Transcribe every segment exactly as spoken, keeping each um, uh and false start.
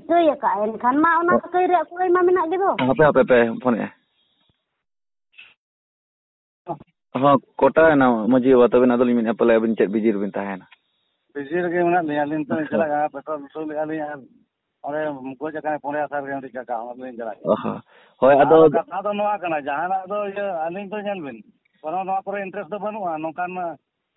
ᱠᱟᱹᱭ ᱟᱠᱟᱫᱼᱟ, ᱮᱱᱠᱷᱟᱱ ᱢᱟ ᱚᱱᱟ ᱠᱟᱹᱭ ᱨᱮᱭᱟᱜ ᱠᱩᱲᱟᱹᱭ ᱢᱟ ᱢᱮᱱᱟᱜ ᱜᱮ ᱫᱚ᱾ ᱦᱟᱯᱮ, ᱦᱟᱯᱮ, ᱯᱮ ᱯᱷᱳᱱᱮᱫᱼᱟ᱾ ᱦᱚᱸ, ᱠᱚᱴᱟᱭᱮᱱᱟ ᱢᱟᱹᱡᱷᱤ ᱵᱟᱵᱟ, ᱛᱚᱵᱮ ᱟᱫᱚᱞᱤᱧ ᱢᱮᱱᱮᱫᱼᱟ, ᱯᱟᱞᱮ ᱟᱹᱵᱤᱱ ᱪᱮᱫ ᱵᱤᱡᱤ ᱨᱮᱵᱤᱱ ᱛᱟᱦᱮᱸᱭᱮᱱᱟ? ᱵᱤᱡᱤ ᱨᱮᱜᱮ ᱢᱮᱱᱟᱜ ᱞᱤᱧᱟ᱾ ᱟᱹᱞᱤᱧ ᱛᱚ ᱟᱪᱪᱷᱟ᱾ ᱪᱟᱞᱟᱜ ᱠᱟᱱᱟ, ᱯᱮᱴᱨᱳᱞ ᱯᱮᱴᱨᱳᱞᱮᱫᱼᱟ ᱞᱤᱧ, ᱟᱨ ᱚᱸᱰᱮ ᱜᱚᱡ ᱟᱠᱟᱱᱟᱭ ᱯᱚᱱᱮᱨᱚ ᱟᱥᱟᱨ ᱜᱮ ᱢᱤᱫᱴᱤᱡ ᱠᱟᱠᱟ, ᱚᱱᱟ ᱞᱤᱧ ᱪᱟᱞᱟᱜ ᱠᱟᱱᱟ᱾ ᱚ ᱦᱚᱸ᱾ ᱦᱳᱭ, ᱟᱫᱚ ᱟᱫᱚ ᱠᱟᱛᱷᱟ ᱫᱚ ᱱᱚᱣᱟ ᱠᱟᱱᱟ, ᱡᱟᱦᱟᱱᱟᱜ ᱫᱚ ᱤᱭᱟᱹ, ᱟᱹᱞᱤᱧ ᱫᱚ ᱧᱮᱞ ᱵᱤᱱ, ᱠᱳᱱᱳ ᱱᱚᱣᱟ ᱠᱚᱨᱮ ᱤᱱᱴᱟᱨᱮᱥᱴ ᱫᱚ ᱵᱟᱹᱱᱩᱜᱼᱟ᱾ ᱱᱚᱝᱠᱟᱱ,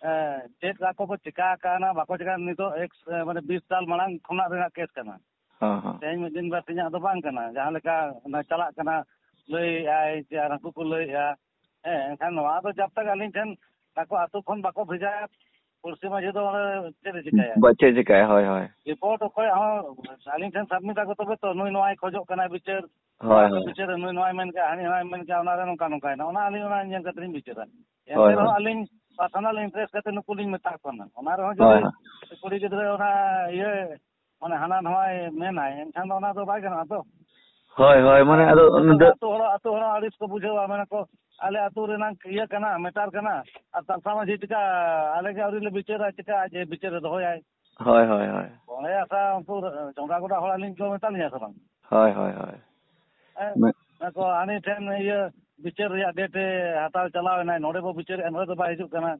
ᱮ, ᱪᱮᱫ ᱟᱠᱚ ᱠᱚ ᱪᱤᱠᱟ ᱟᱠᱟᱱᱟ, ᱵᱟᱠᱚ ᱪᱤᱠᱟ, ᱱᱤᱛᱚᱜ ᱮᱠᱥ, ᱮ, ᱢᱟᱱᱮ, ᱵᱤᱥ ᱥᱟᱞ ᱢᱟᱲᱟᱝ ᱠᱷᱚᱱᱟᱜ ᱨᱮᱱᱟᱜ ᱠᱮᱥ ᱠᱟᱱᱟ᱾ ᱦᱚᱸ, ᱦᱚᱸ᱾ ᱛᱮᱦᱮᱧ ᱢᱤᱫ ᱫᱤᱱ ᱵᱟᱨ ᱥᱤᱧᱟᱜ ᱫᱚ ᱵᱟᱝ ᱠᱟᱱᱟ᱾ ᱡᱟᱦᱟᱸ ᱞᱮᱠᱟ ᱚᱱᱟ ᱪᱟᱞᱟᱜ ᱠᱟᱱᱟ, ᱞᱟᱹᱭᱮᱫᱼᱟᱭ ᱡᱮ, ᱟᱨ ᱦᱟᱹᱱᱠᱩ ᱠᱚ ᱞᱟᱹᱭᱮᱫᱼᱟ᱾ ᱦᱮᱸ, ᱮᱱᱠᱷᱟᱱ ᱱᱚᱣᱟ ᱫᱚ ᱡᱟᱵ ᱛᱟᱠ ᱟᱹᱞᱤᱧ ᱴᱷᱮᱱ ᱟᱠᱚ ᱟᱹᱛᱩ ᱠᱷᱚᱱ ᱵᱟᱠᱚ ᱵᱷᱮᱡᱟᱭᱟ, ᱯᱩᱲᱥᱤ ᱢᱟᱹᱡᱷᱤ ᱫᱚ ᱚᱸᱰᱮ ᱪᱮᱫ ᱮ ᱪᱤᱠᱟᱹᱭᱟ? ᱵᱟ-, ᱪᱮᱫ ᱮ ᱪᱤᱠᱟᱹᱭᱟ? ᱦᱳᱭ, ᱦᱳᱭ᱾ ᱨᱤᱯᱳᱨᱴ ᱚᱠᱚᱭᱟᱜ ᱦᱚᱸ ᱟᱹᱞᱤᱧ ᱴᱷᱮᱱ ᱥᱟᱵᱢᱤᱴ ᱟᱠᱚ, ᱛᱚᱵᱮ ᱛᱚ ᱱᱩᱭ ᱱᱚᱣᱟᱭ ᱠᱷᱚᱡᱚᱜ ᱠᱟᱱᱟ ᱵᱤᱪᱟᱹᱨ, ᱦᱳᱭ, ᱱᱚᱣᱟ ᱠᱚ ᱦᱳᱭ᱾ ᱵᱤᱪᱟᱹᱨ, ᱱᱩᱭ ᱱᱚᱣᱟᱭ ᱢᱮᱱ ᱠᱮᱜᱼᱟ, ᱦᱟᱹᱱᱤ ᱱᱚᱣᱟᱭ ᱢᱮᱱ ᱠᱮᱜᱼᱟ, ᱚᱱᱟᱨᱮ ᱱᱚᱝᱠᱟ ᱱᱚᱝᱠᱟᱭᱮᱱᱟ, ᱚᱱᱟ ᱟᱹᱞᱤᱧ ᱚᱱᱟ ᱧᱮᱞ ᱠᱟᱛᱮ ᱞᱤᱧ ᱵᱤᱪᱟᱹᱨᱟ᱾ ᱮᱱᱛᱮ ᱦᱳᱭ, ᱨᱮᱦᱚᱸ ᱦᱳᱭ᱾ ᱟᱹᱞᱤᱧ ᱯᱟᱨᱥᱚᱱᱟᱞ ᱤᱱᱴᱟᱨᱮᱥᱴ ᱠᱟᱛᱮ ᱱᱩᱠᱩ ᱞᱤᱧ ᱢᱮᱛᱟ ᱠᱚ ᱠᱟᱱᱟ᱾ ᱚᱱᱟ ᱨᱮᱦᱚᱸ ᱦᱳᱭ, ᱡᱩᱫᱤ ᱦᱳᱭ᱾ ᱠᱩᱲᱤ ᱜᱤᱫᱽᱨᱟᱹ ᱚᱱᱟ ᱤᱭᱟᱹ, ᱢᱟᱱᱮ, ᱦᱟᱱᱟ ᱱᱚᱣᱟᱭ ᱢᱮᱱᱟᱭ, ᱮᱱᱠᱷᱟᱱ ᱫᱚ ᱚᱱᱟ ᱫᱚ ᱵᱟᱭ ᱜᱟᱱᱚᱜᱼᱟ ᱛᱚ᱾ ᱦᱳᱭ, ᱦᱳᱭ, ᱢᱟᱱᱮ, ᱟᱫᱚ ᱟᱹᱛᱩ ᱱᱤᱛᱚᱜ ᱟᱹᱛᱩ ᱦᱚᱲ, ᱟᱹᱛᱩ ᱦᱚᱲ ᱟᱹᱲᱤᱥ ᱠᱚ ᱵᱩᱡᱷᱟᱹᱣᱟ, ᱢᱮᱱᱟ ᱠᱚ, "ᱟᱞᱮ ᱟᱹᱛᱩ ᱨᱮᱱᱟᱜ ᱤᱭᱟᱹ ᱠᱟᱱᱟ, ᱢᱮᱴᱟᱨ ᱠᱟᱱᱟ, ᱟᱨ ᱛᱟᱞᱥᱟ ᱢᱟᱹᱡᱷᱤ ᱪᱤᱠᱟ ᱟᱞᱮ ᱜᱮ ᱟᱹᱣᱨᱤ ᱞᱮ ᱵᱤᱪᱟᱹᱨᱟ, ᱪᱤᱠᱟ ᱟᱡ ᱮ ᱵᱤᱪᱟᱹᱨᱮ ᱫᱚᱦᱚᱭᱟᱭ?" ᱦᱳᱭ, ᱦᱳᱭ, ᱦᱳᱭ᱾ ᱚᱸᱰᱮ ᱟᱥᱟ ᱩᱱᱠᱩ ᱡᱚᱸᱰᱨᱟ ᱜᱚᱰᱟ ᱦᱚᱲ ᱟᱹᱞᱤᱧ ᱠᱚ ᱢᱮᱛᱟ ᱞᱤᱧᱟ ᱥᱮ ᱵᱟᱝ? ᱦᱳᱭ, ᱦᱳᱭ, ᱦᱳᱭ᱾ ᱦᱮᱸ, ᱢᱮ- ᱢᱮᱱᱟ ᱠᱚ, "ᱦᱟᱹᱱᱤ ᱴᱷᱮᱱ ᱤᱭᱟᱹ ᱵᱤᱪᱟᱹᱨ ᱨᱮᱭᱟᱜ ᱰᱮᱴ ᱮ ᱦᱟᱛᱟᱣ ᱪᱟᱞᱟᱣ ᱮᱱᱟᱭ, ᱱᱚᱰᱮ ᱵᱚ ᱵᱤᱪᱟᱹᱨᱮᱫᱼᱟ, ᱱᱚᱰᱮ ᱫᱚ ᱵᱟᱭ ᱦᱤᱡᱩᱜ ᱠᱟᱱᱟ",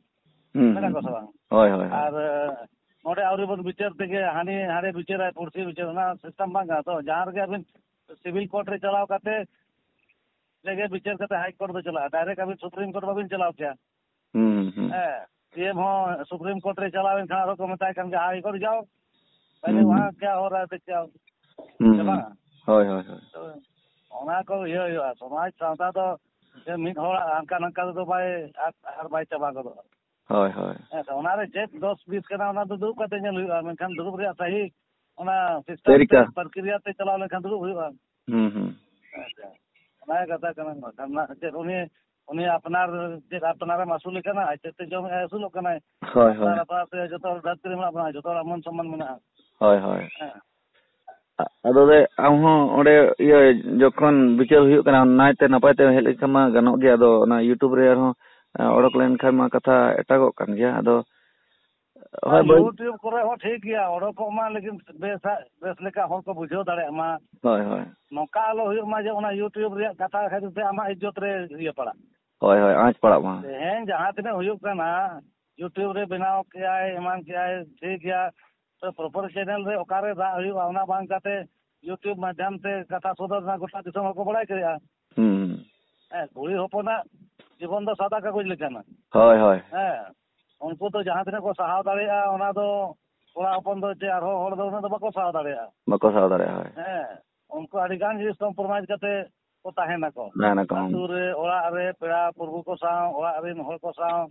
ᱦᱩᱸ, ᱢᱮᱱᱟ ᱦᱩᱸ᱾ ᱠᱚ ᱥᱮ ᱵᱟᱝ? ᱦᱳᱭ, ᱦᱳᱭ, ᱦᱳᱭ᱾ ᱟᱨ, ᱮ, ᱱᱚᱰᱮ ᱟᱹᱣᱨᱤ ᱵᱚᱱ ᱵᱤᱪᱟᱹᱨ ᱛᱮᱜᱮ ᱦᱟᱹᱱᱤ ᱦᱟᱸᱰᱮ ᱵᱤᱪᱟᱹᱨᱟᱭ, ᱯᱩᱲᱥᱤ ᱵᱤᱪᱟᱹᱨ, ᱚᱱᱟ ᱥᱤᱥᱴᱮᱢ ᱵᱟᱝ ᱠᱟᱱᱟ᱾ ᱛᱚ ᱡᱟᱦᱟᱸ ᱨᱮᱜᱮ ᱟᱹᱵᱤᱱ ᱥᱤᱵᱤᱞ ᱠᱳᱨᱴ ᱨᱮ ᱪᱟᱞᱟᱣ ᱠᱟᱛᱮ ᱨᱮᱜᱮ ᱵᱤᱪᱟᱹᱨ ᱠᱟᱛᱮ ᱦᱟᱭ ᱠᱳᱨᱴ ᱫᱚ ᱪᱟᱞᱟᱜᱼᱟ, ᱰᱟᱭᱨᱮᱠᱴ ᱟᱹᱵᱤᱱ ᱥᱩᱯᱨᱤᱢ ᱠᱳᱨᱴ ᱵᱟᱹᱵᱤᱱ ᱪᱟᱞᱟᱣ ᱠᱮᱭᱟ᱾ ᱦᱩᱸ, ᱦᱩᱸ, ᱦᱩᱸ᱾ ᱦᱮᱸ, ᱥᱤ ᱮᱢ ᱦᱚᱸ ᱥᱩᱯᱨᱤᱢ ᱠᱳᱨᱴ ᱨᱮ ᱪᱟᱞᱟᱣ ᱮᱱᱠᱷᱟᱱ ᱟᱨᱚ ᱠᱚ ᱢᱮᱛᱟᱭ ᱠᱟᱱ ᱜᱮᱭᱟ, "ᱦᱟᱭ ᱠᱳᱨᱴ ᱡᱟᱣ, ᱯᱮᱦᱞᱮ ᱦᱩᱸ, ᱦᱩᱸ᱾ ᱣᱟᱦᱟᱸ ᱠᱭᱟ ᱦᱳ ᱨᱟᱦᱟ ᱦᱮ ᱠᱭᱟ?" ᱦᱩᱸ, ᱥᱮ ᱦᱩᱸ᱾ ᱵᱟᱝᱟ? ᱦᱳᱭ, ᱦᱳᱭ, ᱦᱳᱭ᱾ ᱛᱚ ᱚᱱᱟ ᱠᱚ ᱤᱭᱟᱹ ᱦᱩᱭᱩᱜᱼᱟ, ᱥᱚᱢᱟᱡᱽ ᱥᱟᱶᱛᱟ ᱫᱚ ᱥᱮ ᱢᱤᱫ ᱦᱚᱲᱟᱜ ᱦᱟᱱᱠᱟ ᱱᱟᱝᱠᱟ ᱛᱮᱫᱚ ᱵᱟᱭ ᱟᱫ ᱟᱨ ᱵᱟᱭ ᱪᱟᱵᱟ ᱜᱚᱫᱚᱜᱼᱟ᱾ ᱦᱳᱭ, ᱦᱳᱭ᱾ ᱦᱮᱸ ᱥᱮ, ᱚᱱᱟᱨᱮ ᱪᱮᱫ ᱫᱚᱥ ᱵᱤᱥ ᱠᱟᱱᱟ, ᱚᱱᱟ ᱫᱚ ᱫᱩᱲᱩᱵ ᱠᱟᱛᱮ ᱧᱮᱞ ᱦᱩᱭᱩᱜᱼᱟ, ᱢᱮᱱᱠᱷᱟᱱ ᱫᱩᱲᱩᱵ ᱨᱮᱭᱟᱜ ᱥᱟᱹᱦᱤ ᱚᱱᱟ ᱥᱤᱥᱴᱮᱢ ᱛᱮ, ᱯᱨᱚᱠᱨᱤᱭᱟ ᱛᱮ ᱪᱟᱞᱟᱣ ᱞᱮᱱᱠᱷᱟᱱ ᱫᱩᱲᱩᱵ ᱦᱩᱭᱩᱜᱼᱟ᱾ ᱦᱩᱸ, ᱦᱩᱸ᱾ ᱦᱮᱸ ᱥᱮ, ᱚᱱᱟ ᱜᱮ ᱠᱟᱛᱷᱟ ᱠᱟᱱᱟ᱾ ᱵᱟᱠᱷᱟᱱ ᱱᱟᱜ ᱪᱮᱫ ᱩᱱᱤ, ᱩᱱᱤ ᱟᱯᱱᱟᱨ, ᱪᱮᱫ ᱟᱯᱱᱟᱨᱮᱢ ᱟᱹᱥᱩᱞᱮ ᱠᱟᱱᱟ, ᱟᱡ ᱛᱮᱫ ᱛᱮ ᱡᱚᱢᱮᱫᱼᱟᱭ, ᱟᱹᱥᱩᱞᱚᱜ ᱠᱟᱱᱟᱭ᱾ ᱦᱳᱭ, ᱦᱳᱭ᱾ ᱟᱯᱱᱟᱨ, ᱟᱯᱱᱟᱨ ᱛᱮ ᱡᱚᱛᱚ ᱦᱚᱲ ᱫᱷᱟᱹᱨᱛᱤ ᱨᱮ ᱢᱮᱱᱟᱜ ᱵᱚᱱᱟ, ᱡᱚᱛᱚ ᱦᱚᱲᱟᱜ ᱢᱟᱹᱱ ᱥᱚᱱᱢᱟᱱ ᱢᱮᱱᱟᱜᱼᱟ᱾ ᱦᱳᱭ, ᱦᱳᱭ᱾ ᱦᱮᱸ᱾ ᱟ-, ᱟᱫᱚ ᱫᱮ, ᱟᱢ ᱦᱚᱸ ᱚᱸᱰᱮ, ᱤᱭᱟᱹ, ᱡᱚᱠᱷᱚᱱ ᱵᱤᱪᱟᱹᱨ ᱦᱩᱭᱩᱜ ᱠᱟᱱᱟ, ᱱᱟᱭᱛᱮ ᱱᱟᱯᱟᱭ ᱛᱮ ᱦᱮᱡ ᱞᱮᱱᱠᱷᱟᱱ ᱢᱟ ᱜᱟᱱᱚᱜ ᱜᱮᱭᱟ᱾ ᱟᱫᱚ ᱚᱱᱟ YouTube ᱨᱮ ᱟᱨᱦᱚᱸ, ᱮ, ᱚᱰᱚᱠ ᱞᱮᱱᱠᱷᱟᱱ ᱢᱟ ᱠᱟᱛᱷᱟ ᱮᱴᱟᱜᱚᱜ ᱠᱟᱱ ᱜᱮᱭᱟ᱾ ᱟᱫᱚ ᱦᱳᱭ, ᱟᱨ ᱵᱟᱹᱭ- YouTube ᱠᱚᱨᱮ ᱦᱚᱸ ᱴᱷᱤᱠ ᱜᱮᱭᱟ, ᱚᱰᱚᱠᱚᱜ ᱢᱟ, ᱞᱮᱠᱤᱱ ᱵᱮᱥ, ᱵᱮᱥ ᱞᱮᱠᱟ ᱦᱚᱲ ᱠᱚ ᱵᱩᱡᱷᱟᱹᱣ ᱫᱟᱲᱮᱭᱟᱜ ᱢᱟ᱾ ᱦᱳᱭ, ᱦᱳᱭ᱾ ᱱᱚᱝᱠᱟ ᱟᱞᱚ ᱦᱩᱭᱩᱜ ᱢᱟ ᱡᱮ ᱚᱱᱟ YouTube ᱨᱮᱭᱟᱜ ᱠᱟᱛᱷᱟ ᱠᱷᱟᱹᱛᱤᱨ ᱛᱮ ᱟᱢᱟᱜ ᱤᱡᱽᱡᱚᱛ ᱨᱮ ᱤᱭᱟᱹ ᱯᱟᱲᱟᱜ᱾ ᱦᱳᱭ, ᱦᱳᱭ, ᱟᱸᱪ ᱯᱟᱲᱟᱜ ᱢᱟ᱾ ᱛᱮᱦᱮᱧ ᱡᱟᱦᱟᱸ ᱛᱤᱱᱟᱹᱜ ᱦᱩᱭᱩᱜ ᱠᱟᱱᱟ, YouTube ᱨᱮ ᱵᱮᱱᱟᱣ ᱠᱮᱜᱼᱟᱭ, ᱮᱢᱟᱱ ᱠᱮᱜᱼᱟᱭ, ᱴᱷᱤᱠ ᱜᱮᱭᱟ, ᱛᱚ proper channel ᱨᱮ ᱚᱠᱟᱨᱮ ᱨᱟᱜ ᱦᱩᱭᱩᱜᱼᱟ, ᱚᱱᱟ ᱵᱟᱝ ᱠᱟᱛᱮ YouTube ᱢᱟᱫᱽᱫᱷᱚᱢ ᱛᱮ ᱠᱟᱛᱷᱟ ᱥᱚᱫᱚᱨ ᱨᱮᱱᱟᱜ ᱜᱚᱴᱟ ᱫᱤᱥᱚᱢ ᱦᱚᱲ ᱠᱚ ᱵᱟᱲᱟᱭ ᱫᱟᱲᱮᱭᱟᱜᱼᱟ᱾ ᱦᱩᱸ, ᱦᱩᱸ᱾ ᱦᱮᱸ, ᱠᱩᱲᱤ ᱦᱚᱯᱚᱱᱟᱜ ᱡᱤᱵᱚᱱ ᱫᱚ ᱥᱟᱫᱟ ᱠᱟᱜᱚᱡᱽ ᱞᱮᱠᱟᱱᱟ᱾ ᱦᱳᱭ, ᱦᱳᱭ᱾ ᱦᱮᱸ, ᱩᱱᱠᱩ ᱫᱚ ᱡᱟᱦᱟᱸ ᱛᱤᱱᱟᱹᱜ ᱠᱚ ᱥᱟᱦᱟᱣ ᱫᱟᱲᱮᱭᱟᱜᱼᱟ, ᱚᱱᱟ ᱫᱚ ᱠᱚᱲᱟ ᱦᱚᱯᱚᱱ ᱫᱚ ᱪᱮ ᱟᱨᱦᱚᱸ ᱦᱚᱲ ᱫᱚ ᱩᱱᱟᱹᱜ ᱫᱚ ᱵᱟᱠᱚ ᱥᱟᱦᱟᱣ ᱫᱟᱲᱮᱭᱟᱜᱼᱟ᱾ ᱵᱟᱠᱚ ᱥᱟᱦᱟᱣ ᱫᱟᱲᱮᱭᱟᱜᱼᱟ, ᱦᱳᱭ᱾ ᱦᱮᱸ, ᱩᱱᱠᱩ ᱟᱹᱰᱤ ᱜᱟᱱ ᱡᱤᱱᱤᱥ compromise ᱠᱟᱛᱮ ᱠᱚ ᱛᱟᱦᱮᱱᱟᱠᱚ᱾ ᱛᱟᱦᱮᱱᱟᱠᱚ, ᱦᱮᱸ᱾ ᱟᱹᱛᱩ ᱨᱮ, ᱚᱲᱟᱜ ᱨᱮ, ᱯᱮᱲᱟ ᱯᱩᱨᱵᱷᱩ ᱠᱚ ᱥᱟᱶ, ᱚᱲᱟᱜ ᱨᱮᱱ ᱦᱚᱲ ᱠᱚ ᱥᱟᱶ,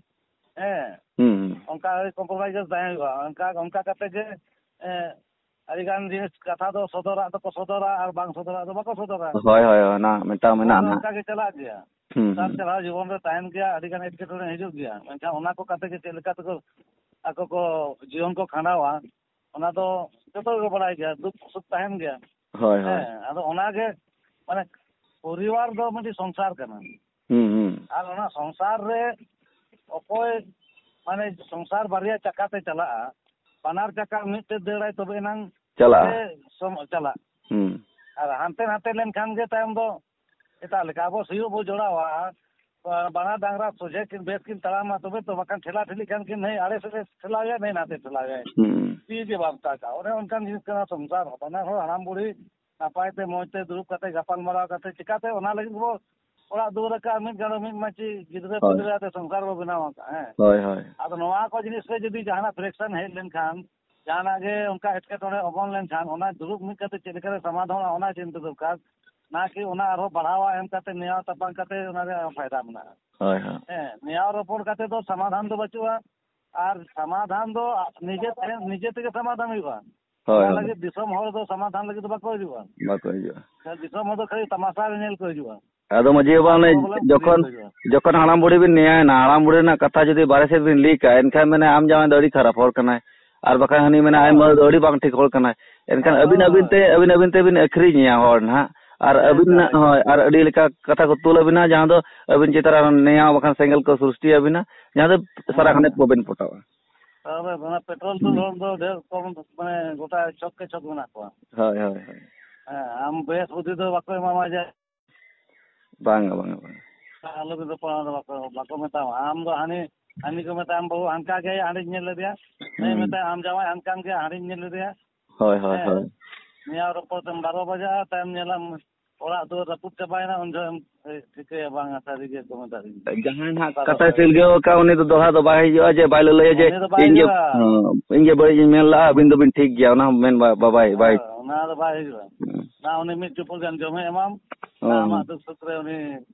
ᱦᱮᱸ, ᱦᱩᱸ, ᱦᱩᱸ᱾ ᱚᱱᱠᱟ ᱜᱮ compromise ᱠᱟᱛᱮ ᱛᱟᱦᱮᱸ ᱦᱩᱭᱩᱜᱼᱟ᱾ ᱚᱱᱠᱟ, ᱚᱱᱠᱟ ᱠᱟᱛᱮ ᱜᱮ, ᱮ, ᱟᱹᱰᱤ ᱜᱟᱱ ᱡᱤᱱᱤᱥ, ᱠᱟᱛᱷᱟ ᱫᱚ ᱥᱚᱫᱚᱨᱟᱜ ᱫᱚᱠᱚ ᱥᱚᱫᱚᱨᱟ ᱟᱨ ᱵᱟᱝ ᱥᱚᱫᱚᱨᱟᱜ ᱫᱚ ᱵᱟᱠᱚ ᱥᱚᱫᱚᱨᱟ᱾ ᱦᱳᱭ, ᱦᱳᱭ, ᱚᱱᱟ ᱢᱤᱫᱴᱟᱝ ᱱᱚᱣᱟ ᱢᱮᱱᱟᱜᱼᱟ ᱫᱚ ᱱᱟᱦᱟᱜ᱾ ᱚᱱᱠᱟ ᱜᱮ ᱪᱟᱞᱟᱜ ᱜᱮᱭᱟ᱾ ᱦᱩᱸ, ᱩᱛᱟᱨ ᱦᱩᱸ᱾ ᱪᱟᱞᱟᱣ ᱡᱤᱵᱚᱱ ᱨᱮ ᱛᱟᱦᱮᱱ ᱜᱮᱭᱟ, ᱟᱹᱰᱤ ᱜᱟᱱ ᱮᱴᱠᱮᱴᱚᱬᱮ ᱦᱤᱡᱩᱜ ᱜᱮᱭᱟ, ᱢᱮᱱᱠᱷᱟᱱ ᱚᱱᱟ ᱠᱚ ᱠᱟᱛᱮ ᱜᱮ ᱪᱮᱫ ᱞᱮᱠᱟ ᱛᱮᱠᱚ ᱟᱠᱚ ᱠᱚ ᱡᱤᱭᱚᱱ ᱠᱚ ᱠᱷᱟᱸᱰᱟᱣᱟ, ᱚᱱᱟ ᱫᱚ ᱡᱚᱛᱚ ᱜᱮᱠᱚ ᱵᱟᱲᱟᱭ ᱜᱮᱭᱟ, ᱫᱩᱠ ᱥᱩᱠ ᱛᱟᱦᱮᱱ ᱜᱮᱭᱟ᱾ ᱦᱳᱭ, ᱦᱳᱭ᱾ ᱦᱮᱸ, ᱟᱫᱚ ᱚᱱᱟᱜᱮ, ᱢᱟᱱᱮ, ᱯᱚᱨᱤᱵᱟᱨ ᱫᱚ ᱢᱤᱫᱴᱤᱡ ᱥᱚᱝᱥᱟᱨ ᱠᱟᱱᱟ᱾ ᱦᱩᱸ, ᱦᱩᱸ᱾ ᱟᱨ ᱚᱱᱟ ᱥᱚᱝᱥᱟᱨ ᱨᱮ ᱚᱠᱚᱭ, ᱢᱟᱱᱮ, ᱥᱚᱝᱥᱟᱨ ᱵᱟᱨᱭᱟ ᱪᱟᱠᱟ ᱛᱮ ᱪᱟᱞᱟᱜᱼᱟ, ᱵᱟᱱᱟᱨ ᱪᱟᱠᱟ ᱢᱤᱫ ᱛᱮ ᱫᱟᱹᱲᱟᱭ, ᱛᱚᱵᱮ ᱮᱱᱟᱝ ᱪᱟᱞᱟᱜᱼᱟ᱾ ᱜᱮ ᱥᱚᱢ-, ᱪᱟᱞᱟᱜ᱾ ᱦᱩᱸ᱾ ᱟᱨ ᱦᱟᱱᱛᱮ ᱱᱟᱛᱮ ᱞᱮᱱᱠᱷᱟᱱ ᱜᱮ ᱛᱟᱭᱚᱢ ᱫᱚ ᱮᱴᱟᱜ ᱞᱮᱠᱟ᱾ ᱟᱵᱚ ᱥᱤᱭᱳᱜ ᱵᱚ ᱡᱚᱲᱟᱣᱟ, ᱵᱟᱱᱟᱨ ᱰᱟᱝᱨᱟ ᱥᱚᱡᱷᱮ ᱠᱤᱱ, ᱵᱮᱥ ᱠᱤᱱ ᱛᱟᱲᱟᱢᱟ, ᱛᱚᱵᱮ ᱛᱚ, ᱵᱟᱠᱷᱟᱱ ᱴᱷᱮᱞᱟ ᱴᱷᱮᱞᱤ ᱠᱷᱟᱱ ᱠᱤᱱ, ᱱᱟᱹᱭ ᱟᱲᱮ ᱥᱮᱫ ᱮ ᱴᱷᱮᱞᱟᱣᱮᱭᱟ, ᱱᱟᱹᱭ ᱱᱟᱛᱮ ᱴᱷᱮᱞᱟᱣᱮᱭᱟᱭ᱾ ᱦᱩᱸ᱾ ᱛᱤ ᱜᱮ ᱵᱟᱢ ᱛᱟᱠᱟ᱾ ᱚᱱᱮ ᱚᱱᱠᱟᱱ ᱡᱤᱱᱤᱥ ᱠᱟᱱᱟ ᱥᱚᱝᱥᱟᱨ ᱦᱚᱸ᱾ ᱵᱟᱱᱟᱨ ᱦᱚᱲ ᱦᱟᱲᱟᱢ ᱵᱩᱲᱦᱤ ᱱᱟᱯᱟᱭ ᱛᱮ, ᱢᱚᱡᱽ ᱛᱮ ᱫᱩᱲᱩᱵ ᱠᱟᱛᱮ ᱜᱟᱯᱟᱞ ᱢᱟᱨᱟᱣ ᱠᱟᱛᱮ, ᱪᱤᱠᱟᱛᱮ ᱚᱱᱟ ᱞᱟᱹᱜᱤᱫ ᱵᱚ ᱚᱲᱟᱜ ᱫᱩᱣᱟᱹᱨ ᱟᱠᱟᱫᱼᱟ, ᱢᱤᱫ ᱜᱟᱸᱰᱚ ᱢᱤᱫ ᱢᱟᱹᱪᱤ ᱜᱤᱫᱽᱨᱟᱹ ᱦᱳᱭ᱾ ᱯᱤᱫᱽᱨᱟᱹ ᱟᱛᱮ ᱥᱚᱝᱥᱟᱨ ᱵᱚ ᱵᱮᱱᱟᱣ ᱟᱠᱟᱫᱼᱟ, ᱦᱮᱸ᱾ ᱦᱳᱭ, ᱦᱳᱭ᱾ ᱟᱫᱚ ᱱᱚᱣᱟ ᱠᱚ ᱡᱤᱱᱤᱥ ᱨᱮ ᱡᱩᱫᱤ ᱡᱟᱦᱟᱱᱟᱜ friction ᱦᱮᱡ ᱞᱮᱱᱠᱷᱟᱱ, ᱡᱟᱦᱟᱱᱟᱜ ᱜᱮ ᱚᱱᱠᱟ ᱮᱴᱠᱮᱴᱚᱬᱮ ᱚᱢᱚᱱ ᱞᱮᱱᱠᱷᱟᱱ, ᱚᱱᱟ ᱫᱩᱲᱩᱵ ᱢᱤᱫ ᱠᱟᱛᱮ ᱪᱮᱫ ᱞᱮᱠᱟᱨᱮ ᱥᱚᱢᱟᱫᱷᱟᱱᱚᱜᱼᱟ, ᱚᱱᱟ ᱪᱤᱱᱛᱟᱹ ᱫᱚᱨᱠᱟᱨ᱾ ᱱᱟ ᱠᱤ ᱚᱱᱟ ᱟᱨᱦᱚᱸ ᱵᱟᱲᱦᱟᱣᱟ ᱮᱢ ᱠᱟᱛᱮ, ᱱᱮᱭᱟᱣ ᱛᱟᱯᱟᱢ ᱠᱟᱛᱮ ᱚᱱᱟ ᱨᱮᱭᱟᱜ ᱯᱷᱟᱭᱫᱟ ᱢᱮᱱᱟᱜᱼᱟ᱾ ᱦᱳᱭ, ᱦᱳᱭ᱾ ᱦᱮᱸ, ᱱᱮᱭᱟᱣ ᱨᱚᱯᱚᱲ ᱠᱟᱛᱮ ᱫᱚ ᱥᱚᱢᱟᱫᱷᱟᱱ ᱫᱚ ᱵᱟᱹᱪᱩᱜᱼᱟ᱾ ᱟᱨ ᱥᱚᱢᱟᱫᱷᱟᱱ ᱫᱚ ᱱᱤᱡᱮ ᱛᱮ, ᱱᱤᱡᱮ ᱛᱮᱜᱮ ᱥᱚᱢᱟᱫᱷᱟᱱ ᱦᱩᱭᱩᱜᱼᱟ᱾ ᱦᱳᱭ, ᱚᱱᱟ ᱦᱳᱭ᱾ ᱞᱟᱹᱜᱤᱫ ᱫᱤᱥᱚᱢ ᱦᱚᱲ ᱫᱚ ᱥᱚᱢᱟᱫᱷᱟᱱ ᱞᱟᱹᱜᱤᱫ ᱫᱚ ᱵᱟᱠᱚ ᱦᱤᱡᱩᱜᱼᱟ᱾ ᱵᱟᱠᱚ ᱦᱤᱡᱩᱜᱼᱟ᱾ ᱫᱤᱥᱚᱢ ᱦᱚᱲ ᱫᱚ ᱠᱷᱟᱹᱞᱤ ᱛᱟᱢᱟᱥᱟ ᱨᱮ ᱧᱮᱞ ᱠᱚ ᱦᱤᱡᱩᱜᱼᱟ᱾ ᱟᱫᱚ ᱢᱟᱹᱡᱷᱤ ᱵᱟᱵᱟ, ᱟᱨ ᱚᱱᱮ problem ᱡᱚᱠᱷᱚᱱ, ᱠᱷᱟᱹᱞᱤ ᱦᱤᱡᱩᱜᱼᱟ᱾ ᱡᱚᱠᱷᱚᱱ ᱦᱟᱲᱟᱢ ᱵᱩᱲᱦᱤ ᱵᱤᱱ ᱱᱮᱭᱟᱭᱮᱱᱟ, ᱦᱟᱲᱟᱢ ᱵᱩᱲᱦᱤ ᱨᱮᱱᱟᱜ ᱠᱟᱛᱷᱟ ᱡᱩᱫᱤ ᱵᱟᱨᱦᱮ ᱥᱮᱫ ᱵᱤᱱ ᱞᱟᱹᱭ ᱠᱟᱜᱼᱟ, ᱮᱱᱠᱷᱟᱱ ᱢᱮᱱᱟ, "ᱟᱢ ᱡᱟᱶᱟᱭ ᱫᱚ ᱟᱹᱰᱤ ᱠᱷᱟᱨᱟᱯ ᱦᱚᱲ ᱠᱟᱱᱟᱭ", ᱟᱨ ᱵᱟᱠᱷᱟᱱ ᱦᱟᱹᱱᱤ ᱢᱮᱱᱟ, "ᱟᱡ ᱢᱟᱹᱭ ᱫᱚ ᱟᱹᱰᱤ ᱵᱟᱝ ᱴᱷᱤᱠ ᱦᱚᱲ ᱠᱟᱱᱟᱭ", ᱮᱱᱠᱷᱟᱱ ᱦᱳᱭ, ᱟᱹᱵᱤᱱ, ᱦᱳᱭ, ᱟᱹᱵᱤᱱ ᱦᱳᱭ᱾ ᱛᱮ, ᱟᱹᱵᱤᱱ, ᱟᱹᱵᱤᱱ ᱛᱮᱵᱤᱱ ᱟᱹᱠᱷᱨᱤᱧᱮᱭᱟ ᱦᱚᱲ ᱱᱟᱦᱟᱜ, ᱟᱨ ᱦᱮᱸ, ᱟᱹᱵᱤᱱ ᱦᱮᱸ, ᱦᱮᱸ᱾ ᱦᱳᱭ, ᱟᱨ ᱟᱹᱰᱤ ᱞᱮᱠᱟ ᱠᱟᱛᱷᱟ ᱠᱚ ᱛᱩᱞ ᱟᱹᱵᱤᱱᱟ, ᱡᱟᱦᱟᱸ ᱫᱚ ᱟᱹᱵᱤᱱ ᱪᱮᱛᱟᱱ ᱨᱮ ᱱᱮᱭᱟᱣ ᱵᱟᱠᱷᱟᱱ ᱥᱮᱸᱜᱮᱞ ᱠᱚ ᱥᱨᱤᱥᱴᱤ ᱟᱹᱵᱤᱱᱟ, ᱡᱟᱦᱟᱸ ᱫᱚ ᱥᱟᱨᱟ ᱦᱮᱸ, ᱜᱷᱟᱱᱮ ᱦᱮᱸ᱾ ᱵᱟᱹᱵᱤᱱ ᱯᱚᱴᱟᱣᱟ᱾ ᱛᱟᱦᱚᱞᱮ ᱚᱱᱟ ᱯᱮᱴᱨᱳᱞ ᱫᱩᱞ ᱦᱩᱸ᱾ ᱦᱚᱲ ᱫᱚ ᱰᱷᱮᱨ ᱠᱚᱢ, ᱢᱟᱱᱮ, ᱜᱚᱴᱟ ᱪᱷᱚᱠ ᱠᱮ ᱪᱷᱚᱠ ᱢᱮᱱᱟᱜ ᱠᱚᱣᱟ᱾ ᱦᱳᱭ, ᱦᱳᱭ, ᱦᱳᱭ᱾ ᱦᱮᱸ, ᱟᱢ ᱵᱮᱥ ᱵᱩᱫᱷᱤ ᱫᱚ ᱵᱟᱠᱚ ᱮᱢᱟᱢᱟ ᱡᱮ ᱵᱟᱝᱟ, ᱵᱟᱝᱟ, ᱵᱟᱝᱟ᱾ ᱟᱞᱚ ᱵᱤᱱ ᱨᱚᱯᱚᱲᱟ, ᱚᱱᱟ ᱫᱚ ᱵᱟᱠᱚ, ᱵᱟᱠᱚ ᱢᱮᱛᱟᱢᱟ᱾ ᱟᱢ ᱫᱚ ᱦᱟᱹᱱᱤ, ᱦᱟᱹᱱᱤ ᱠᱚ ᱢᱮᱛᱟᱢᱟ, "ᱵᱟᱹᱵᱩ, ᱦᱟᱱᱠᱟ ᱜᱮ, ᱦᱟᱸᱰᱮᱧ ᱧᱮᱞ ᱞᱮᱫᱮᱭᱟ᱾ ᱦᱩᱸ᱾ ᱢᱮᱛᱟᱭ, ᱟᱢ ᱡᱟᱶᱟᱭ ᱦᱟᱱᱠᱟᱱ ᱜᱮ, ᱦᱟᱸᱰᱮᱧ ᱧᱮᱞ ᱞᱮᱫᱮᱭᱟ᱾" ᱦᱳᱭ, ᱦᱳᱭ, ᱦᱮᱸ᱾ ᱦᱳᱭ᱾ ᱱᱤᱭᱟᱹ ᱨᱚᱯᱚᱲ ᱛᱮᱢ ᱵᱟᱨᱚ ᱵᱟᱡᱟᱜᱼᱟ, ᱛᱟᱭᱚᱢ ᱧᱮᱞᱟᱢ ᱚᱲᱟᱜ ᱫᱩᱣᱟᱹᱨ ᱨᱟᱹᱯᱩᱫ ᱪᱟᱵᱟᱭᱮᱱᱟ, ᱩᱱ ᱡᱚᱦᱚᱜ ᱮᱢ ᱴᱷᱤᱠᱟᱹᱭᱟ, ᱵᱟᱝᱟ, ᱥᱟᱹᱨᱤ ᱜᱮ ᱠᱚ ᱢᱮᱛᱟᱫᱤᱧ᱾ ᱡᱟᱦᱟᱸᱭ ᱱᱟᱦᱟᱜ ᱵᱟᱨᱚ ᱠᱟᱛᱷᱟᱭ ᱵᱟᱡᱟᱜ᱾ ᱥᱤᱞᱜᱟᱹᱣ ᱟᱠᱟᱫ, ᱩᱱᱤ ᱫᱚ ᱫᱚᱦᱲᱟ ᱫᱚ ᱵᱟᱭ ᱦᱤᱡᱩᱜᱼᱟ ᱡᱮ ᱵᱟᱭ ᱞᱟᱹᱞᱟᱹᱭᱟ ᱡᱮ ᱩᱱᱤ ᱫᱚ ᱵᱟᱭ ᱤᱧ ᱜᱮ, ᱦᱤᱡᱩᱜᱼᱟ᱾ ᱦᱮᱸ, ᱤᱧ ᱜᱮ ᱵᱟᱹᱲᱤᱡ ᱤᱧ ᱢᱮᱱ ᱞᱟᱜᱼᱟ, ᱟᱹᱵᱤᱱ ᱫᱚᱵᱤᱱ ᱴᱷᱤᱠ ᱜᱮᱭᱟ, ᱚᱱᱟ ᱦᱚᱸ ᱢᱮᱱ ᱵᱟ-, ᱵᱟᱵᱟᱭ, ᱵᱟᱭ ᱦᱮᱸ, ᱚᱱᱟ ᱫᱚ ᱵᱟᱭ ᱦᱤᱡᱩᱜᱼᱟ᱾ ᱦᱮᱸ᱾ ᱚᱱᱟ ᱩᱱᱤ ᱢᱤᱫ ᱪᱩᱯᱩᱫ ᱜᱟᱱ ᱡᱚᱢᱮ ᱮᱢᱟᱢ, ᱦᱮᱸ᱾ ᱟᱢᱟᱜ ᱫᱩᱠ ᱥᱩᱠ ᱨᱮ ᱩᱱᱤ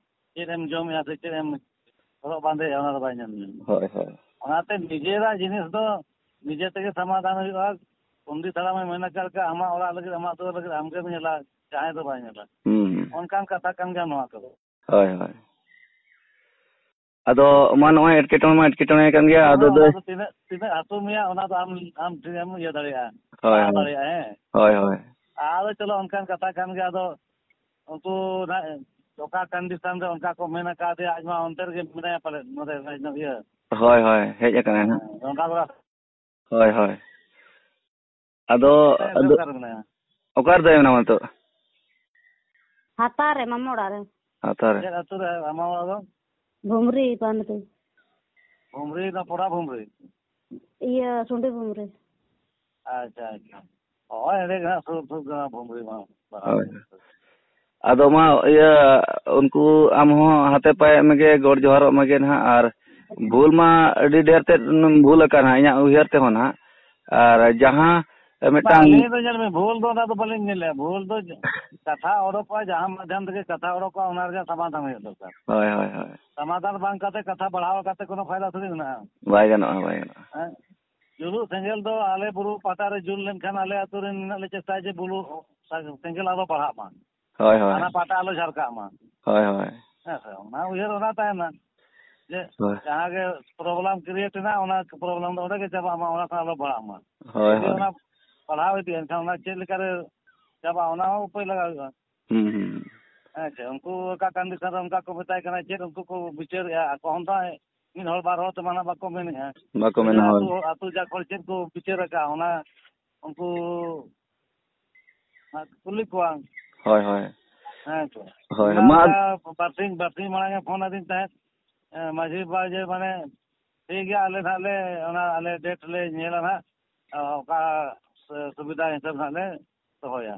ᱪᱮᱫ ᱮᱢ ᱡᱚᱢᱮᱜᱼᱟ ᱥᱮ ᱪᱮᱫ ᱮᱢ ᱦᱚᱨᱚᱜ ᱵᱟᱸᱫᱮᱭᱮᱜᱼᱟ, ᱚᱱᱟ ᱫᱚ ᱵᱟᱭ ᱧᱮᱞ ᱢᱮᱭᱟ᱾ ᱦᱳᱭ, ᱦᱳᱭ᱾ ᱚᱱᱟᱛᱮ ᱱᱤᱡᱮᱨᱟᱜ ᱡᱤᱱᱤᱥ ᱫᱚ ᱱᱤᱡᱮ ᱛᱮᱜᱮ ᱥᱚᱢᱟᱫᱷᱟᱱ ᱦᱩᱭᱩᱜᱼᱟ᱾ ᱯᱚᱱᱰᱤᱛ ᱦᱟᱲᱟᱢᱮ ᱢᱮᱱ ᱟᱠᱟᱫ ᱞᱮᱠᱟ, ᱟᱢᱟᱜ ᱚᱲᱟᱜ ᱞᱟᱹᱜᱤᱫ, ᱟᱢᱟᱜ ᱫᱩᱣᱟᱹᱨ ᱞᱟᱹᱜᱤᱫ ᱟᱢ ᱜᱮᱢ ᱧᱮᱞᱟ, ᱡᱟᱦᱟᱸᱭ ᱫᱚ ᱵᱟᱭ ᱧᱮᱞᱟ᱾ ᱦᱩᱸ, ᱦᱩᱸ᱾ ᱚᱱᱠᱟᱱ ᱠᱟᱛᱷᱟ ᱠᱟᱱ ᱜᱮᱭᱟ ᱱᱚᱣᱟ ᱠᱚᱫᱚ᱾ ᱦᱳᱭ, ᱦᱳᱭ᱾ ᱟᱫᱚ ᱢᱟ ᱱᱚᱜᱼᱚᱭ ᱮᱴᱠᱮᱴᱚᱬᱮ ᱢᱟ ᱮᱴᱠᱮᱴᱚᱬᱮ ᱠᱟᱱ ᱜᱮᱭᱟ, ᱦᱮᱸ, ᱟᱫᱚ ᱚᱱᱟ ᱫᱟᱹᱭ ᱫᱚ ᱛᱤᱱᱟᱹᱜ, ᱛᱤᱱᱟᱹᱜ ᱦᱟᱹᱥᱩ ᱢᱮᱭᱟ, ᱚᱱᱟ ᱫᱚ ᱟᱢ, ᱟᱢ ᱴᱷᱮᱱ ᱮᱢ ᱤᱭᱟᱹ ᱫᱟᱲᱮᱭᱟᱜᱼᱟ, ᱦᱳᱭ, ᱥᱟᱦᱟ ᱦᱳᱭ᱾ ᱫᱟᱲᱮᱭᱟᱜᱼᱟ, ᱦᱮᱸ᱾ ᱦᱳᱭ, ᱦᱳᱭ᱾ ᱟᱫᱚ ᱪᱚᱞᱚ, ᱚᱱᱠᱟᱱ ᱠᱟᱛᱷᱟ ᱠᱟᱱ ᱜᱮᱭᱟ᱾ ᱟᱫᱚ ᱩᱱᱠᱩ ᱱᱟᱜ ᱚᱠᱟ ᱠᱚᱱᱰᱤᱥᱚᱱ ᱨᱮ ᱚᱱᱠᱟ ᱠᱚ ᱢᱮᱱ ᱟᱠᱟᱫᱮᱭᱟ, ᱟᱡ ᱢᱟ ᱚᱱᱛᱮ ᱨᱮᱜᱮ ᱢᱮᱱᱟᱭᱟ ᱯᱟᱞᱮᱫ, ᱱᱚᱰᱮ ᱤᱭᱟᱹ᱾ ᱦᱳᱭ, ᱦᱳᱭ, ᱦᱮᱡ ᱟᱠᱟᱱᱟᱭ ᱦᱮᱸ, ᱱᱟᱦᱟᱜ᱾ ᱨᱚᱝᱜᱟ ᱵᱟᱲᱟ᱾ ᱦᱳᱭ, ᱦᱳᱭ᱾ ᱟᱫᱚ, ᱦᱮᱸ, ᱟᱫᱚ ᱚᱠᱟᱨᱮ ᱢᱮᱱᱟᱭᱟ? ᱚᱠᱟᱨᱮ ᱛᱟᱭ ᱢᱮᱱᱟᱢᱟ ᱱᱤᱛᱚᱜ? ᱦᱟᱛᱟ ᱨᱮ, ᱢᱟᱢᱟ ᱚᱲᱟᱜ ᱨᱮ᱾ ᱦᱟᱛᱟ ᱨᱮ᱾ ᱪᱮᱫ ᱟᱹᱛᱩ ᱨᱮ ᱟᱢᱟᱜ ᱚᱲᱟᱜ ᱫᱚ? ᱵᱷᱩᱢᱨᱤ, ᱯᱟᱱᱛᱮ᱾ ᱵᱷᱩᱢᱨᱤ ᱫᱚ ᱯᱚᱲᱟ ᱵᱷᱩᱢᱨᱤ? ᱤᱭᱟᱹ, ᱥᱩᱸᱰᱤ ᱵᱷᱩᱢᱨᱤ᱾ ᱟᱪᱪᱷᱟ, ᱟᱪᱪᱷᱟ᱾ ᱦᱳᱭ, ᱮᱸᱰᱮ ᱜᱮ ᱦᱟᱸᱜ ᱥᱩᱨ ᱥᱩᱨ ᱜᱮ ᱦᱟᱸᱜ ᱵᱷᱩᱢᱨᱤ ᱢᱟ᱾ ᱦᱳᱭ᱾ ᱟᱫᱚ ᱢᱟ, ᱤᱭᱟᱹ, ᱩᱱᱠᱩ ᱟᱢ ᱦᱚᱸ ᱦᱟᱛᱮ ᱯᱟᱭᱟᱜ ᱢᱮᱜᱮ, ᱜᱚᱰ ᱡᱚᱦᱟᱨᱚᱜ ᱢᱮᱜᱮ ᱱᱟᱦᱟᱜ, ᱟᱨ ᱵᱷᱩᱞ ᱢᱟ ᱟᱹᱰᱤ ᱰᱷᱮᱨ ᱛᱮᱫ ᱵᱷᱩᱞ ᱟᱠᱟᱱᱟ ᱤᱧᱟᱹᱜ ᱩᱭᱦᱟᱹᱨ ᱛᱮᱦᱚᱸ ᱱᱟᱦᱟᱜ᱾ ᱟᱨ ᱡᱟᱦᱟᱸ ᱵᱟᱝ, ᱢᱤᱫᱴᱟᱝ ᱟᱹᱞᱤᱧ ᱫᱚ ᱧᱮᱞ ᱢᱮ, ᱵᱷᱩᱞ ᱫᱚ ᱚᱱᱟ ᱫᱚ ᱵᱟᱹᱞᱤᱧ ᱧᱮᱞᱮᱜᱼᱟ᱾ ᱵᱷᱩᱞ ᱫᱚ ᱠᱟᱛᱷᱟ ᱚᱰᱚᱠᱚᱜᱼᱟ, ᱡᱟᱦᱟᱸ ᱢᱟᱫᱽᱫᱷᱚᱢ ᱛᱮᱜᱮ ᱠᱟᱛᱷᱟ ᱚᱰᱚᱠᱚᱜᱼᱟ, ᱚᱱᱟ ᱨᱮᱜᱮ ᱥᱚᱢᱟᱫᱷᱟᱱ ᱦᱩᱭᱩᱜ ᱫᱚᱨᱠᱟᱨ᱾ ᱦᱳᱭ, ᱦᱳᱭ, ᱦᱳᱭ᱾ ᱥᱚᱢᱟᱫᱷᱟᱱ ᱵᱟᱝ ᱠᱟᱛᱮ ᱠᱟᱛᱷᱟ ᱵᱟᱲᱦᱟᱣ ᱠᱟᱛᱮ ᱠᱳᱱᱳ ᱯᱷᱟᱭᱫᱟ ᱛᱷᱚᱲᱤ ᱢᱮᱱᱟᱜᱼᱟ᱾ ᱵᱟᱭ ᱜᱟᱱᱚᱜᱼᱟ, ᱵᱟᱭ ᱜᱟᱱᱚᱜᱼᱟ᱾ ᱦᱮᱸ? ᱡᱩᱞᱩᱜ ᱥᱮᱸᱜᱮᱞ ᱫᱚ ᱟᱞᱮ ᱵᱩᱨᱩ ᱯᱟᱦᱴᱟ ᱨᱮ ᱡᱩᱞ ᱞᱮᱱᱠᱷᱟᱱ ᱟᱞᱮ ᱟᱹᱛᱩ ᱨᱮᱱ ᱱᱤᱱᱟᱹᱜ ᱞᱮ ᱪᱮᱥᱴᱟᱭᱟ ᱡᱮ ᱵᱩᱞᱩ ᱥᱮᱸᱜᱮᱞ ᱟᱞᱚ ᱵᱟᱲᱦᱟᱜ ᱢᱟ᱾ ᱦᱳᱭ, ᱦᱳᱭ᱾ ᱦᱟᱱᱟ ᱯᱟᱦᱴᱟ ᱟᱞᱚ ᱡᱷᱟᱨᱠᱟᱜ ᱢᱟ᱾ ᱦᱳᱭ, ᱦᱳᱭ᱾ ᱦᱮᱸ ᱥᱮ, ᱚᱱᱟ ᱩᱭᱦᱟᱹᱨ ᱚᱱᱟ ᱛᱟᱦᱮᱱᱟ ᱡᱮ ᱦᱳᱭ᱾ ᱡᱟᱦᱟᱸ ᱜᱮ problem create ᱮᱱᱟ, ᱚᱱᱟ problem ᱫᱚ ᱚᱸᱰᱮ ᱜᱮ ᱪᱟᱵᱟᱜ ᱢᱟ, ᱚᱱᱟ ᱠᱷᱚᱱ ᱟᱞᱚ ᱵᱟᱲᱦᱟᱜ ᱢᱟ᱾ ᱦᱳᱭ, ᱡᱩᱫᱤ ᱦᱳᱭ᱾ ᱚᱱᱟ ᱵᱟᱲᱦᱟᱣ ᱤᱫᱤᱜᱼᱟ, ᱮᱱᱠᱷᱟᱱ ᱚᱱᱟ ᱪᱮᱫ ᱞᱮᱠᱟᱨᱮ ᱪᱟᱵᱟᱜᱼᱟ, ᱚᱱᱟ ᱦᱚᱸ ᱩᱯᱟᱹᱭ ᱞᱟᱜᱟᱣ ᱦᱩᱭᱩᱜᱼᱟ᱾ ᱦᱩᱸ, ᱦᱩᱸ᱾ ᱦᱮᱸ ᱪᱮ, ᱩᱱᱠᱩ ᱚᱠᱟ condition ᱨᱮ ᱚᱱᱠᱟ ᱠᱚ ᱢᱮᱛᱟᱭ ᱠᱟᱱᱟ, ᱪᱮᱫ ᱩᱱᱠᱩ ᱠᱚ ᱵᱤᱪᱟᱹᱨᱮᱜᱼᱟ, ᱟᱠᱚ ᱦᱚᱸ ᱛᱚ ᱢᱤᱫ ᱦᱚᱲ ᱵᱟᱨ ᱦᱚᱲ ᱛᱮᱢᱟ ᱱᱟᱜ ᱵᱟᱠᱚ ᱢᱮᱱᱮᱜᱼᱟ᱾ ᱵᱟᱠᱚ ᱢᱮᱱᱟ, ᱦᱳᱭ᱾ ᱟᱹᱛᱩ, ᱟᱹᱛᱩ ᱡᱟᱠ ᱦᱚᱲ ᱪᱮᱫ ᱠᱚ ᱵᱤᱪᱟᱹᱨ ᱟᱠᱟᱫ, ᱚᱱᱟ ᱩᱱᱠᱩ ᱦᱟᱸᱜ ᱠᱩᱞᱤ ᱠᱚᱣᱟ᱾ ᱦᱳᱭ, ᱦᱳᱭ᱾ ᱦᱮᱸ ᱛᱚ᱾ ᱦᱳᱭ, ᱚᱱᱟ ᱢᱟ᱾ ᱞᱮᱠᱟ ᱵᱟᱨᱥᱤᱧ, ᱵᱟᱨᱥᱤᱧ ᱢᱟᱲᱟᱝ ᱮ ᱯᱷᱳᱱ ᱟᱹᱫᱤᱧ ᱛᱟᱦᱮᱸᱫ, ᱮ, ᱢᱟᱹᱡᱷᱤ ᱵᱟᱵᱟ, ᱡᱮ ᱢᱟᱱᱮ, ᱴᱷᱤᱠ ᱜᱮᱭᱟ, ᱟᱞᱮ ᱱᱟᱜ ᱞᱮ, ᱚᱱᱟ ᱟᱞᱮ ᱰᱮᱴ ᱞᱮ ᱧᱮᱞᱟ ᱱᱟᱜ, ᱚᱠᱟ ᱥᱩ-, ᱥᱩᱵᱤᱫᱷᱟ ᱦᱤᱥᱟᱹᱵ ᱱᱟᱜ ᱞᱮ ᱫᱚᱦᱚᱭᱟ᱾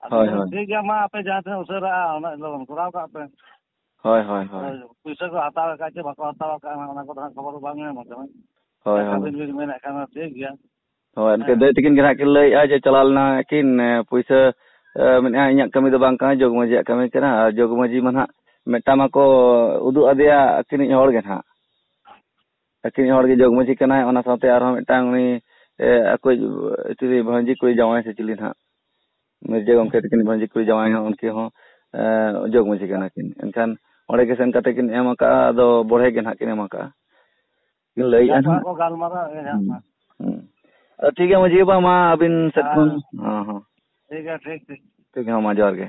ᱟᱫᱚ ᱦᱳᱭ, ᱦᱳᱭ᱾ ᱴᱷᱤᱠ ᱜᱮᱭᱟ, ᱢᱟ ᱟᱯᱮ ᱡᱟᱦᱟᱸ ᱛᱤᱱᱟᱹᱜ ᱩᱥᱟᱹᱨᱟᱜᱼᱟ, ᱩᱱᱟᱹᱜ ᱞᱚᱜᱚᱱ ᱠᱚᱨᱟᱣ ᱠᱟᱜ ᱯᱮ᱾ ᱦᱳᱭ, ᱦᱳᱭ, ᱦᱳᱭ᱾ ᱦᱳᱭ, ᱯᱩᱭᱥᱟᱹ ᱠᱚ ᱦᱟᱛᱟᱣ ᱟᱠᱟᱫ ᱪᱮ ᱵᱟᱠᱚ ᱦᱟᱛᱟᱣ ᱟᱠᱟᱫᱼᱟ, ᱚᱱᱟ ᱠᱚᱫᱚ ᱦᱟᱸᱜ ᱠᱷᱚᱵᱚᱨ ᱵᱟᱝ ᱧᱟᱢ ᱟᱠᱟᱱᱟ᱾ ᱦᱳᱭ, ᱦᱳᱭ᱾ ᱟᱹᱵᱤᱱ ᱵᱤᱱ ᱢᱮᱱᱮᱫ ᱠᱷᱟᱱ ᱢᱟ ᱴᱷᱤᱠ ᱜᱮᱭᱟ᱾ ᱦᱳᱭ, ᱮᱱᱠᱷᱟᱱ ᱦᱮᱸ᱾ ᱫᱟᱹᱭ ᱛᱟᱹᱠᱤᱱ ᱜᱮ ᱱᱟᱦᱟᱜ ᱠᱤᱱ ᱞᱟᱹᱭᱮᱫᱼᱟ ᱡᱮ ᱪᱟᱞᱟᱣ ᱞᱮᱱᱟ ᱠᱤᱱ, ᱮ, ᱯᱩᱭᱥᱟᱹ, ᱮ, ᱢᱮᱱᱮᱫᱼᱟ, ᱤᱧᱟᱹᱜ ᱠᱟᱹᱢᱤ ᱫᱚ ᱵᱟᱝ ᱠᱟᱱᱟ, ᱡᱚᱜᱽ ᱢᱟᱹᱡᱷᱤᱭᱟᱜ ᱠᱟᱹᱢᱤ ᱠᱟᱱᱟ᱾ ᱟᱨ ᱡᱚᱜᱽ ᱢᱟᱹᱡᱷᱤ ᱢᱟ ᱱᱟᱦᱟᱜ ᱢᱤᱫᱴᱟᱝ ᱢᱟᱠᱚ ᱩᱫᱩᱜ ᱟᱫᱮᱭᱟ ᱟᱹᱠᱤᱱᱤᱡ ᱦᱚᱲ ᱜᱮ ᱱᱟᱦᱟᱜ᱾ ᱟᱹᱠᱤᱱᱤᱡ ᱦᱚᱲ ᱜᱮ ᱡᱚᱜᱽ ᱢᱟᱹᱡᱷᱤ ᱠᱟᱱᱟᱭ, ᱚᱱᱟ ᱥᱟᱶᱛᱮ ᱟᱨᱦᱚᱸ ᱢᱤᱫᱴᱟᱝ ᱩᱱᱤ, ᱮ, ᱟᱠᱚᱭᱤᱡ ᱪᱤᱞᱤ ᱵᱷᱟᱹᱧᱡᱤ ᱠᱩᱲᱤ ᱡᱟᱶᱟᱭ ᱥᱮ ᱪᱤᱞᱤ ᱱᱟᱦᱟᱜ᱾ ᱢᱤᱨᱡᱟ ᱜᱚᱢᱠᱮ ᱛᱟᱹᱠᱤᱱ ᱵᱷᱟᱹᱧᱡᱤ ᱠᱩᱲᱤ ᱡᱟᱶᱟᱭ ᱦᱚᱸ, ᱩᱱᱠᱤᱱ ᱦᱚᱸ, ᱮ, ᱡᱚᱜᱽ ᱢᱟᱹᱡᱷᱤ ᱠᱟᱱᱟ ᱠᱤᱱ᱾ ᱮᱱᱠᱷᱟᱱ ᱚᱸᱰᱮ ᱜᱮ ᱥᱮᱱ ᱠᱟᱛᱮ ᱠᱤᱱ ᱮᱢ ᱟᱠᱟᱫᱼᱟ, ᱟᱫᱚ ᱵᱚᱲᱦᱮ ᱜᱮ ᱱᱟᱦᱟᱜ ᱠᱤᱱ ᱮᱢ ᱟᱠᱟᱫᱼᱟ᱾ ᱠᱤᱱ ᱞᱟᱹᱭᱮᱫᱼᱟ ᱡᱟᱦᱟᱸ ᱱᱟᱦᱟᱜ᱾ ᱠᱚ ᱜᱟᱞᱢᱟᱨᱟᱣ, ᱦᱮᱸ, ᱦᱩᱸ, ᱦᱮᱸ᱾ ᱦᱩᱸ᱾ ᱟᱫᱚ ᱴᱷᱤᱠ ᱜᱮᱭᱟ ᱢᱟᱹᱡᱷᱤ ᱵᱟᱵᱟ, ᱢᱟ ᱟᱹᱵᱤᱱ ᱥᱮᱫ ᱦᱮᱸ᱾ ᱠᱷᱚᱱ, ᱦᱮᱸ, ᱦᱮᱸ᱾ ᱴᱷᱤᱠ ᱜᱮᱭᱟ, ᱴᱷᱤᱠ, ᱴᱷᱤᱠ᱾ ᱴᱷᱤᱠ ᱜᱮᱭᱟ, ᱢᱟ ᱡᱚᱦᱟᱨ ᱜᱮ᱾